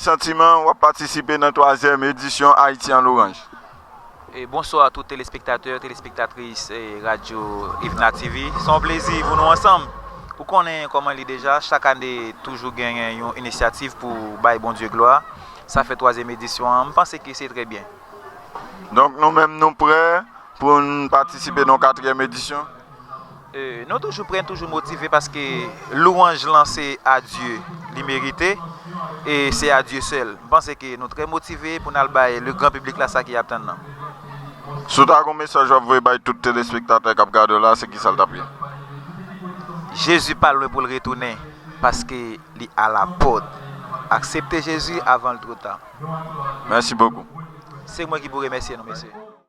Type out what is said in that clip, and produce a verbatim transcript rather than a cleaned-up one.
santiman w ap patisipe nan twazyèm edisyon Ayiti an Loranje? E bonswa a tout telespektatè, telespektatris e radyo Ivna T V. Se yon plezi pou nou ansanm. Ou konnen kòman li deja, chak ane toujou genyen yon inisyativ pou bay Bondye glwa. Sa fè twazyèm edisyon an, m panse ke se trè byen. Donk nou menm nou prè pou n patisipe nan katriyèm edisyon? E, nou toujou prè, toujou motive paske louwanj lan se a Dye li merite e se a Dye sèl. M panse ke nou trè motive pou n al bay le gran piblik la sa ki ap tann nan. Si w ta gen yon mesaj w ap voye bay tout telespektatè k ap gade w la, se kisa l t ap ye? Jezi pa lwen pou l retounen paske li alapòt. Aksepte Jezi avan l twò ta. Mèsi bokou. Se mwen ki pou remèsye nou, mesye.